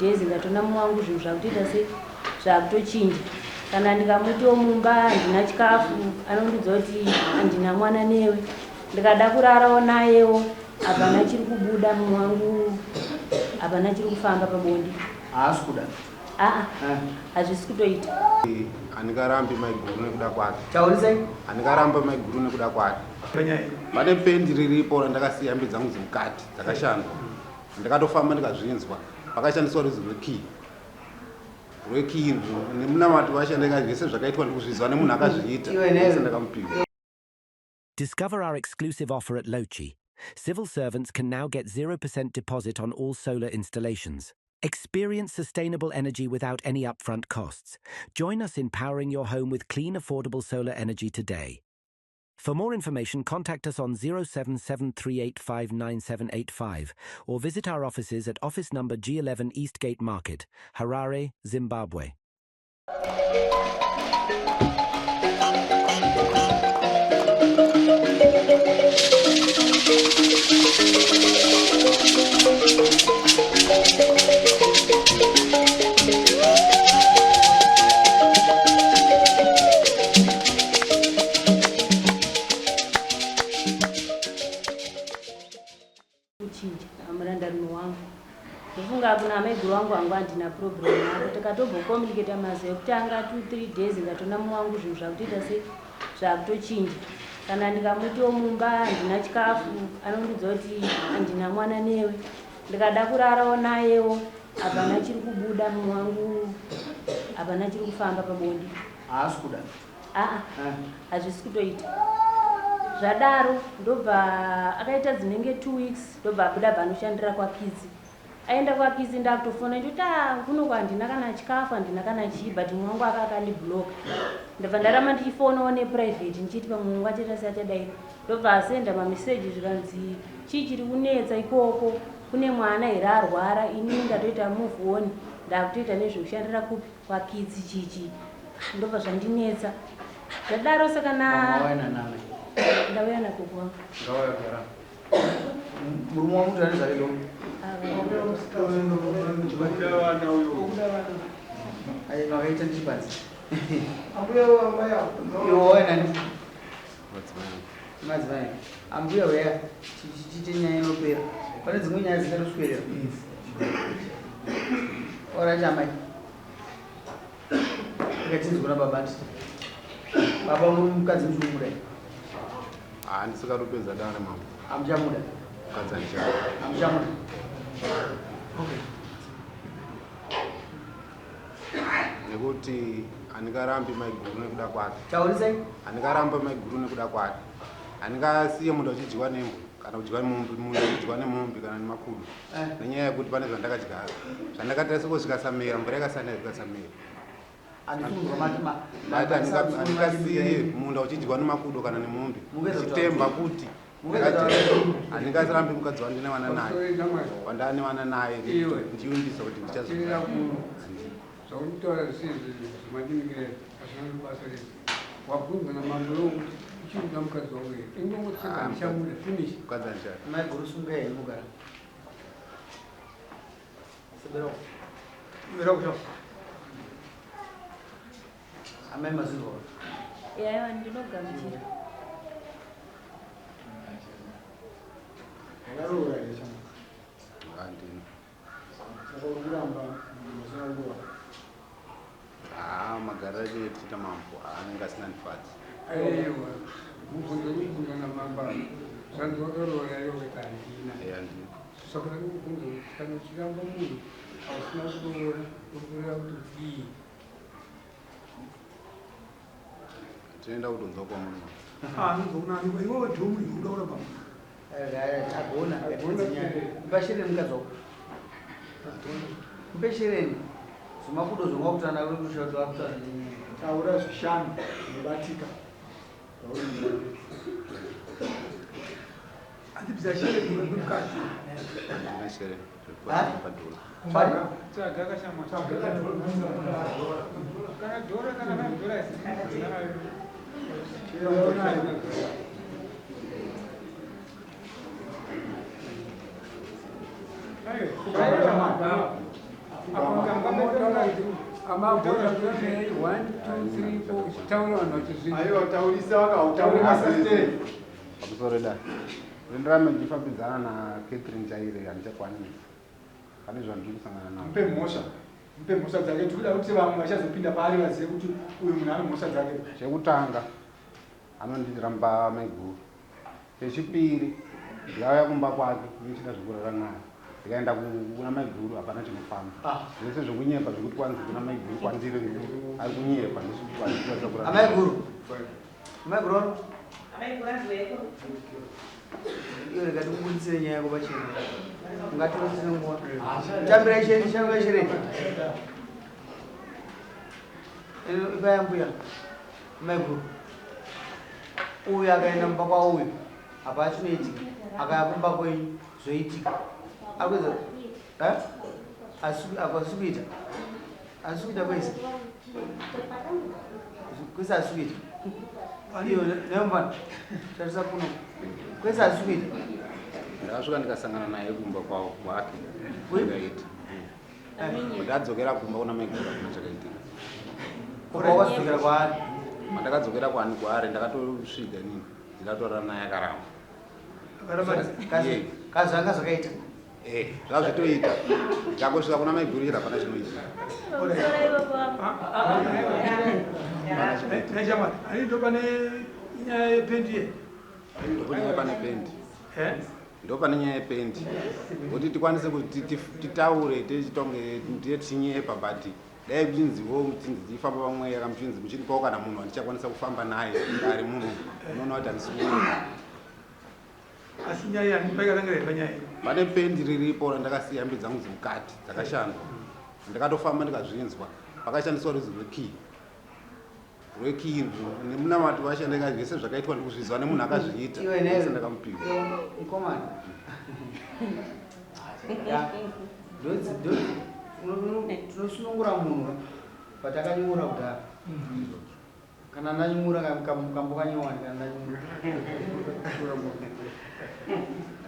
days ndatoona mumwe wangu zvinhu zvakutoita se zvakutochinja. Kana ndikamutiwo mumba handina chikafu anondiudza kuti handina mwana newe. Ndikada kurarawo nayewo hapana chiri kubuda mumwe wangu hapana chiri kufamba pabonde. Haasi kuda. Aa hazvisi kutoita. Handingarambi maiguru nekuda kwake. Taurisai. Handingarambi maiguru nekuda kwake. Pane pendi riripo randakasiya hembe dzangu dzemukati dzakashandwa. Ndakatofamba ndikazvinzwa. Pakashandiswa rudzi rwekey. Rwekey nemunamato vashandika zvese zvakaitwa ndikuzvinzwa nemunhu akazviita. Zvese ndakamupiwa. Discover our exclusive offer at Lochi. Civil servants can now get 0% deposit on all solar installations. Experience sustainable energy without any upfront costs. Join us in powering your home with clean, affordable solar energy today. For more information, contact us on 0773859785 or visit our offices at office number G11 Eastgate Market, Harare, Zimbabwe. Kuchinja murandarume wangu ndofunga kuna amaiguru wangu wangu handina problem navo tikatobocommunicata mazuva ekutanga 2 3 days ndatoona mumwe wangu zvinhu zvakutoita se zvakutochinja kana ndikamutiwo mumba handina chikafu anondiudza kuti handina mwana newe ndikada kurarawo nayewo hapana chiri kubuda mumwe wangu hapana chiri kufamba pabonde. Haasi kuda. Aa hazvisi kutoita. Zvadaro ndobva akaita dzinenge 2 weeks ndobva abuda bva anoshandira kwaKitsi. Aenda kwaKitsi ndakutofona ndoti ah kuno handina kana chikafu handina kana chii but mumwe wangu aka akandibloka. Ndobva ndaramba ndichifonawo neprivate ndichiti pamwe mumwe achaita seachadai. Ndobva asenda mameseji zvikanzi chii chiri kunetsa ikoko kune mwana here arwara ini ndatoita move on ndakutoita nezvekushandira kupi kwaKitsi chii chii. Ndobva zvandinetsa zvadaro saka na ndauya nagogo wangu. Murume wangu tani zvake do. Ayi makaita ndichipanzi. Ambuya ambuya. Iwe wauya nani? Madzimai. Ambuya uya tiite nyaya inopera. Pane dzimwe nyaya dzingatoswerera. Alright amai. Ngatinzwe kuna baba ati. Baba muri mukadzi muchikumuda. Ah, ndisikatopedza dare mambo. Amuchamuda. Mukadzi andichamuda. Amuchamuda. Okay. Nekuti handingarambi maiguru nekuda kwake. Taurisai. Handingarambi maiguru nekuda kwake. Handingasiye munhu achidyiwa nembwa kana kudyiwa nemombe, munhu achidyiwa nemombe kana nemakudo. Eh. Nenyaya yekuti pane zvandakadyara. Zvandakaita seko zvikasamera, mvura ikasanaya zvikasamera. Ndati handingasiye munda uchidyiwa nemakudo kana nemombe. Ndichitemba kuti handingarambi mukadzi wandine vana naye. Wandane vana naye ndichivimbisa kuti ndichazogara. Zvaurikutaura zvisizvo zvemadimikira hazvina basa rese. Wabvunzwa namambo iwe kuti uchiri kuda mukadzi wangu here? Ingongotseka handichamuda finish. Mukadzi handichada. Mai guru sungai henyu mugara. Sebera uko. Mira uko. Amai mazinzwa. Yaiwa ndinogamuchira. Wakaroora here chama? Handina. Saka uri kuramba musina nguva. Haa magariro acho etiita mambo anenge asina ndifadzi. Aiwa, mubvunzo unobvunzwa namambo apa. Zvanzi wakaroora iwe weti handina. Eh, handina. Saka ndiri kubvunza kuti kana uchiramba munhu ausina kuroora uri kureva kuti kudii? Tinoenda kutonzwa kwamuri mambo. Ah, anonzwa kuna ani? Iwewe dhomu iwe uda kuramba munhu. Agona, mpashereni mukadzi wako. Mpeshereni. Zvimakudo zvonga kutana uri kusha kuti wakutana. Taura zvishanu zvinobatika. Andibvisa shereni mukadzi. Handina shereni. Padhura. Tsvaga kashamwa. Kana dhora kana 5 dollars. Amabhoa 1 2 3 4 uchitaura vanhu vachizvinzwa. Aiwa, taurisa wakautaura sestere. Pamusoro dai ndirambe ndichifambidzana naCatherine Chaire, handichakwanisi pane zvandiri kusangana nazvo. Mupe mhosva, mupe mhosva dzake. Tikuda kuti vamwe vachazopinda paari vazive kuti uyu munhu ane mhosva dzake. Chekutanga, anondiramba maiguru. Chechipiri, ndikauya kumba kwake ndichida zvekurara naye, ndikaenda kuna maiguru, hapana chinofamba. Zvese zvekunyepa zvekuti kwanzi kuna maiguru kwandiri ari kunyepa, ndikwanisa kurara. Amaiguru, amaiguru wano iyo, rega tikubuditsire nyaya yako pachena, ungatirosire nguva. Tambira ishe, tambira ishe. Ipaya mbuya maiguru. Uyu akaenda mumba kwauyu, hapana chinoitika. Akaya kumba kwenyu, zvoitika. Akuedza asi kuita, asi kuita kwese kwese, asi kuita iyo nemufana. Tarisa kuno, kwese asi kuita. Ndakasvika ndikasangana naye kumba kwawo kwake, ndikaita ndadzokera kumba kuna maiguru, hakuna chakaitika. Kubva wakadzokera kwaari? Mandakadzokera kwani kwaari, ndakatosvika inini, ndikatorara naye, akaramba. Kazvanga zvakaita? Eh, zvazvitoita. Ndakosvika kuna maiguru chero hapana chinoitika. Pamusoro ipapo wangu. Neshamwari, ani ndo pane nyaya yependi ye? Ndopane pane pendi. Ndo pane nyaya yependi, kuti tikwanise kuti titaure tichitonge ndiye tichinyepa, but dai kuchinziwo muchinzi tichifamba pamweya, kana muchinzi muchiripawo kana munhu wandichakwanisa kufamba naye ari munhu, unoona kuti handisi kuunga. Asi nyaya yani paikatangira here panyaya iyi? Pane pendi riripo randakasiya hembe dzangu dzemukati dzakashandwa. Ndakatofamba ndikazvinzwa, pakashandiswa rudzi rwekey, rwekey nemunamato vashandika, zvese zvakaitwa ndikuzvizwa nemunhu akazviita. Iwe newe. Zvese ndakamupiwa. Mukomana, tinosunungura munhu patakanyura kudhara. Kana ndanyura kambo kanyowani, kana ndanyura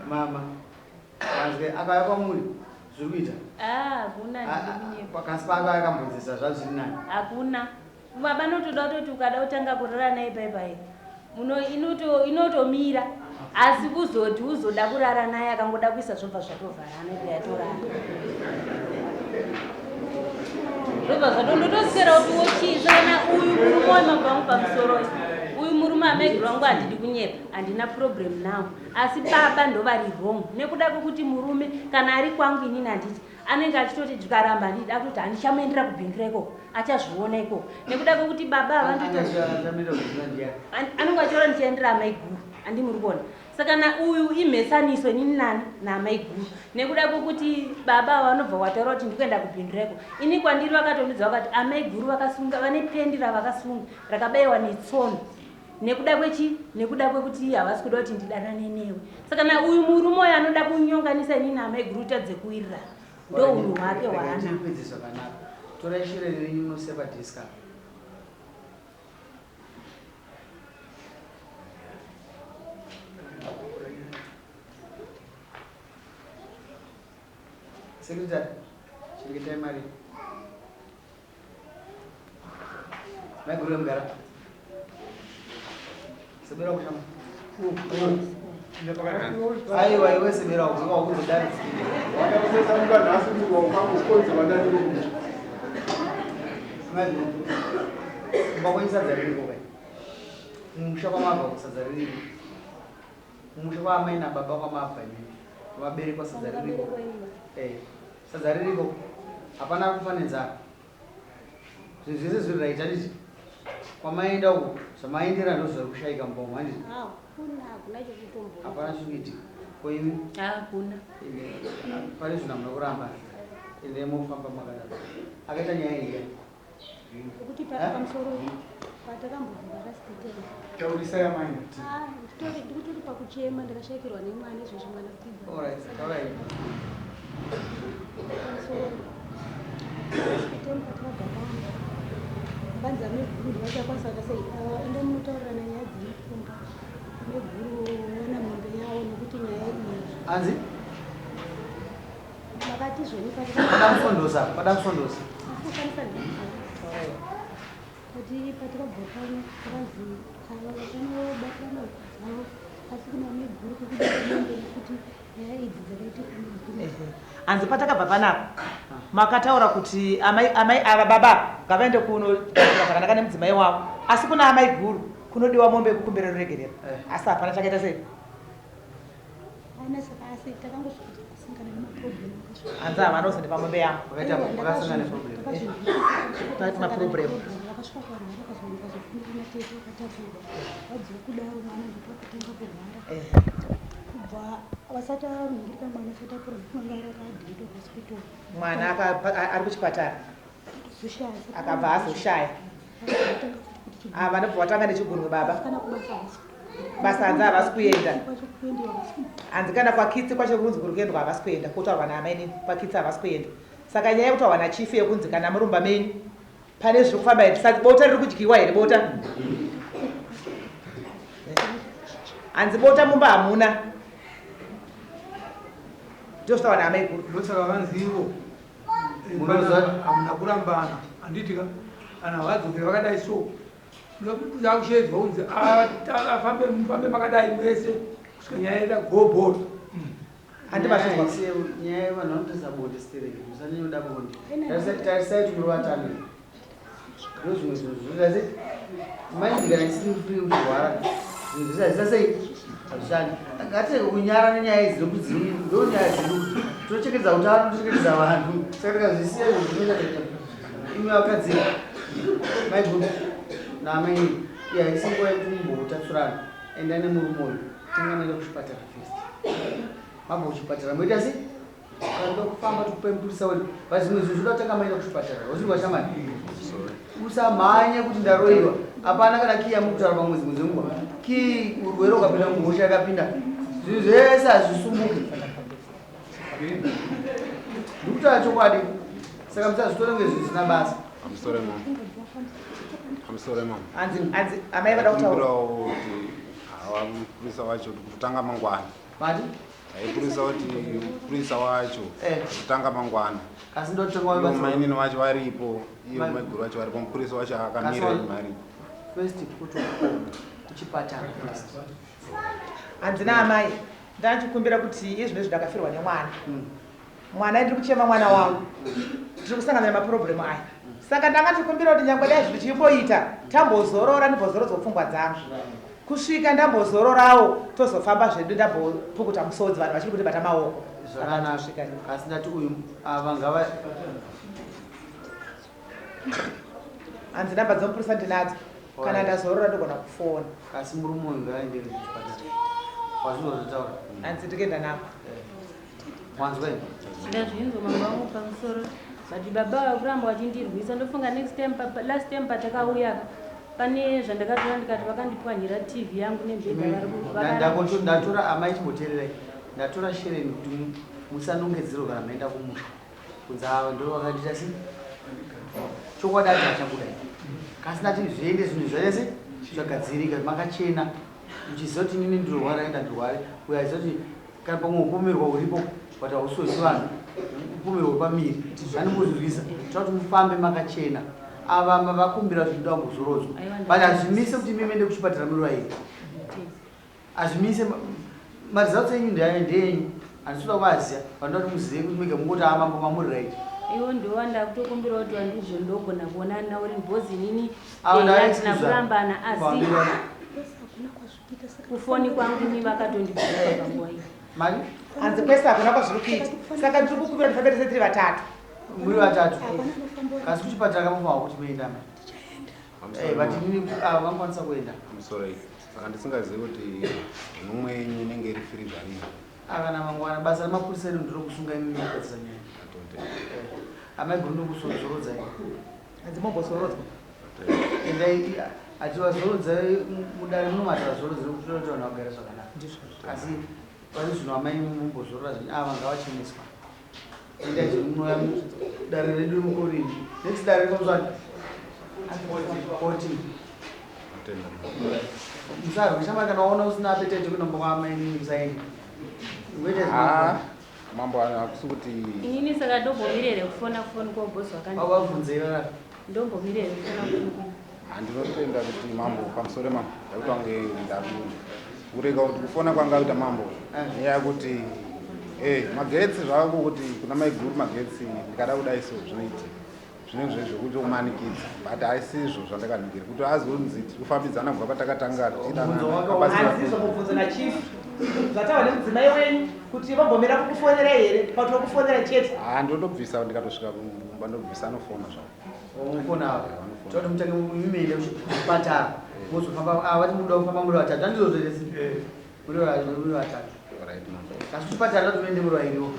mama manzwe akauya kwamuri, zviri kuita? Ah, hakuna, ndiri kunyepa. Kasi paakauya akambodzisa, zvazviri nani? Hakuna. Baba notoda kutoti ukada kutanga kurara naye paipai muno inotomira, asi kuzoti uzoda kurara naye, akangoda kuisa, zvobva zvatovharana, ibva yatorara, zvobva zvatondotoswera kuti wochii. Kana uyu murume wemabva wangu pamusoro, uyu murume amaiguru wangu, handidi kunyepa, handina problem nawo, asi baba ndovari wrong nekuda kwekuti murume kana ari kwangu inini, handiti anenge achitoti ndikaramba, handidi akutoti handichamuendera kubhindura ikoko, achazviona ikoko, nekuda kwekuti baba havandito anenge achiona ndichiendera amaiguru, handi muri kuona? Saka na uyu imhesaniso inini nani naamaiguru, nekuda kwekuti baba vanobva wataura kuti ndikuenda kubhindura iko. Ini kwandiri vakatondudza vakati amaiguru vakasunga, vane pendi ravakasunga rakabayiwa netsono, nekuda kwechi nekuda kwekuti havasi kuda kuti ndidanane newe. Saka na uyu murume uyu anoda kunyonganisa inini naamaiguru kutadze kuwirirana, ndo unhu hwake hwaana. Tipedze zvakanaka. Torai shereni renyu munosepa desk. Secretary, chengetai mari. Maiguru mugara sebera kushama. Aiwa, iwe sebera uko wakuzodari. Wakakusesamuka nhasi munhu wakangokonzerwa ndani. Maiguru, kumba kwenyu sadza ririko kai? Mumusha kwamabva sadza ririko? Mumusha kwaamai nababa kwamabva imimi, kwamaberekwa, sadza ririko? Eh, sadza ririko, hapana kufa nenzara, zvinhu zvese zviri right, handiti? Kwamaenda uko zvamaendera ndo zvari kushayika mumba umu, handiti? Hakuna, hakuna chekutombo. Hapana chiri kuitika. Ko imi? Hakuna. Pane zvinhu hamuna kuramba, ende mofamba makadaro. Akaita nyaya iyi? Kuti pamusoro patakambobva rasiteten. Taurisai amai. Ndikutori pakuchema, ndakashayikirwa nemwana izvezvi, mwana kubva. Alright, taurai. Pamusoro siteten patakabva pano, vanzi ameguru ndivachakwanisa sei, ende munotaurirana nyaya dzemupfumba, ameguru wana mombe yavo, nekuti nyaya iyi Anzi makati zvoni. Pada kufondosa, pada kufondosa. Afukanisa. But patakabva pano takanzi ava vachanobatirana huku dzavo asi kuna maiguru kukuda mombe nekuti nyaya idzi dzakaitika maiguru. Hanzi patakabva panapa makataura kuti amai amai ava baba ngavaende kunogadzira zvakanaka nemudzimai wavo asi kuna amai guru kunodiwa mombe yekukumbira ruregerero asi hapana chakaita sei. Ana saka asi takangosvika takasangana nemaproblem akasvika. Hanzi havana kuzondipa mombe yangu. Vakaita vakasangana neproblem. Paiti maproblem. Vakasvika kwarwara vakazooneka vazofonera natete vakatakurwa vabva kudaro mwana ndopakatanga kurwara kubva vasati anhingirika mwana asati apora ndokunge ari akaadmitwa kuhospital Mwana ari kuchipatara zoshaya akabva azoshaya. Vakatanga futi kuti chigumwe. Ava vanobva vatanga nechigunwe baba. Kana kubasa havasi Basa hanzi havasi kuenda. kwacho kuendewa havasi Hanzi kana kwakitsi kwacho kunzi kuri kuendwa havasi kuenda kutaurwa naamainini kwakitsi havasi kuenda. Saka nyaya yekutaurwa nachifu yekunzi kana murumba menyu pane zviri kufamba here saka bota riri kudyiwa here bota? Hanzi bota mumba hamuna. Ndozvitaurwa naamaiguru. Ndosaka vanzi ivo Munoziva- hamuna kurambana handiti ka kana vadzokera vakadai so zakushedzwa kunzi afambe mufambe makadai mese kusvika nyaya yaita gobhora. Handi mazvinzwa. Nyaya yevanhu vanotarisa bonde stereki musanyanyoda bonde. Tarisai kuti muri vatano. Ndo zvimwe zvinhu zvinoita sei maindi kana isiri free uchirwara zvinhu zvese hazvisa sei hazvishandi. Ngatirege kunyara nenyaya idzi nokuti dziri ndo nyaya dzedu kuti tinochekedza utano tochekedza vanhu saka tikazvisiya izvo zvinoita kuita imi vakadzi maiguru naamaini iya haisi nguva yekuti mumbotatsurana. Endai nemurume uyu tanga maenda kuchipatara first. Mabva kuchipatara moita sei? Kana kufamba tikupe mupurisa wedu but zvimwe zvinhu zvoda kutanga maenda kuchipatara. Wazvinzwa shamani? Usamhanye kuti ndaroiwa. Hapana kana kii yamukutaura pamwedzi mwedzi wenguva. Kii urwere ukapinda muhosha yakapinda. Zvinhu zvese hazvisumuki. Ndikutaura chokwadi. Saka musazvitore kunge zvinhu zvisina basa. Pamusoro mama. Pamusoro mama. Hanzi hanzi amai vada kutaura. Ndakumbirawo kuti hawa mupurisa wacho kuti kutanga mangwana. Mati? Ndaipurisa kuti mupurisa wacho kutanga mangwana. Asi ndotanga Ivo wabatsa. mainini wacho varipo, ivo maiguru wacho varipo, mupurisa wacho akamira Kasi- mari. First protocol kuchipatara first. Hanzi naamai ndachikumbira kuti izvinezvi ndakafirwa nemwana. Mwana ndiri kuchema mwana wangu. Ndiri kusangana nemaproblem aya. Saka ndanga ndichikumbira kuti nyangwe dai zvinhu chimboita tambozorora ndimbozorodzwa pfungwa dzangu. Kusvika ndambozororawo tozofamba zvedu ndambopukuta musodzi vanhu vachiri kundibata maoko. Zvakanaka. Asi ndati uyu ava ngava Hanzi namba dzemupurisa ndinadzo. Kana ndazorora ndogona kufona. Asi murume uyu ngaaende kuchipatara. Wazvinzwa zvataura? Hanzi ndikuenda nako. Wanzwa here? Ndazvinzwa mama vangu pamusoro but baba vakuramba vachindirwisa ndofunga next time last time patakauya pane zvandakatora ndikati vakandipwanyira TV yangu nemubhedha vari Ndatora amai chimboteererai. Ndatora shereni kuti musanongedzerwa kana maenda kumusha. Kunzi ava ndo vakandiita sei? Chokwadi ati achabuda. Kasi ndati zviende zvinhu zvaita sei? Zvagadzirika makachena. Muchiziva kuti inini ndirwara enda ndirware. Uyo aziva kuti kana pamwe upomerwa uripo but hausozi vanhu upomerwa pamiri. Andimuzvizwisa. Toda kuti mufambe makachena. Ava vakumbira kuti ndoda kumbozorodzwa. But hazvimise kuti imi muende kuchipatara muri vairi. Hazvimise maresults enyu ndeenyu. Handisi kuda kuvaziva. Vanoda kuti muzive kuti mega mungoti aa mambo mamuri right. Iwo ndiwo ndakutokumbira kuti wandizvo ndogona kuonana nawo rini because inini Ava hatina ndaexcusa. kurambana asi Kwambira. kufoni kwangu ni vakatondibvuka panguva iyi. Mari? Hanzi kwese hakuna kwazviri kuita. Saka ndiri kukumbira kuti tifambe tese tiri vatatu. Muri vatatu. Kasi kuchipatara kamufanwa kuti muenda mai. But inini ava vanokwanisa kuenda. Pamusoro iyi. Saka ndisingazivi kuti nhumwe yenyu inenge iri free zvarini. Akana mangwana basa remapurisa edu ndiro kusunga imi mugadzira nyaya. Amai guru ndokusozorodzai. Hanzi mombozorodzwa. Endai hativazorodza mudare muno matavazorodza nekuti toda kuti vanhu vagare zvakanaka. Asi pane zvino amai mumbozorora zvenyu ava ngavacheneswa. Endai zvino munouya dare redu mukorini. Next dare repamusana 14. Musarwe shamwari kana waona usina appetite yekuenda kumba kwaamai musaende. Ngoita Ah, mambo hakusi kuti Inini saka ndombomirere kufona kufoni kwabhosi wakandi. Wavabvunzei vana? Ndombomirere kufona kufoni. Handinotenda kuti mambo, pamusoro mambo, ndakuti wange ndakuona kurega kuti kufona kwanga kuita mambo nenyaya yekuti magetsi zvako kuti kuna maiguru magetsi ndikada kudai so zvinoitika zvinenge zve zvekuti kumanikidza, but haisizvo zvandakaningira kuti azonzi tiri kufambidzana kubva patakatanga. Hanzizvo mubvunzo nachief zvataura nemudzimai wenyu kuti vambomira kukufonera here, pauti vakufonera chete? Ha, ndotobvisa, ndikatosvika kumba ndobvisa, anofona zvavo. Mufona avo toti mutange mumeende kuchipatara, mozofamba. Ah, vati muda kufamba muri vatatu, handizvozvo here? Muri vatatu. Right, mambo. Asi kuchipatara toti muende muri vairiwo.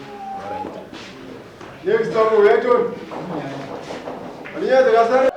Alright. Next time, uyatoni. Pane nyaya dzakasara.